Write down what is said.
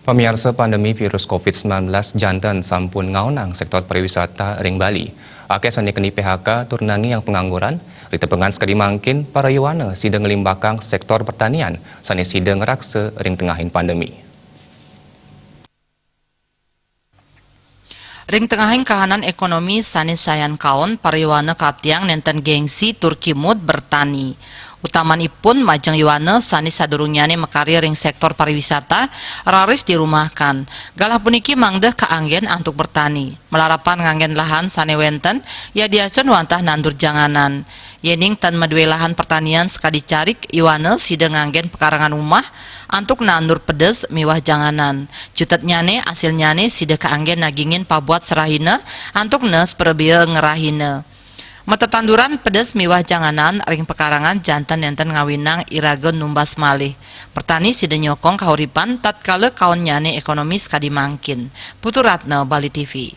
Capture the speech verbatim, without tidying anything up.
Pamiarsa, pandemi virus covid sembilan belas janten sampun ngaonang sektor pariwisata ring Bali. Akeh sane keni P H K tur nangiang pengangguran, ri tepengan sakadi mangkin para yowana sida nglimbakang sektor pertanian sane sida ngraksa ring tengahing pandemi. Ring tengahing kahanan ekonomi sane sayan kaon, para yowana kaaptiang nenten gengsi tur kimud bertani. Utamanipun majeng yowana sane sadurungnyane makarya ring sektor pariwisata, raris dirumahkan. Galah puniki mangda kaanggen antuk bertani. Malarapan nganggen lahan sane wenten, yadiastun wantah nandur janganan. Yening tan madue lahan pertanian sakadi carik, yowana sida nganggen pekarangan umah antuk nandur pedes miwah janganan. Cutetnyane, asilnyane sida kaanggen nagingin pabuat serahina antuk nes prabea ngerahina. Matetanduran pedes miwah janganan ring pekarangan janten nenten ngawinang iraga numbas malih. Pertani sida nyokong kahuripan tatkala kaonnyane ekonomi sakadi mangkin. Putu Ratna, Bali T V.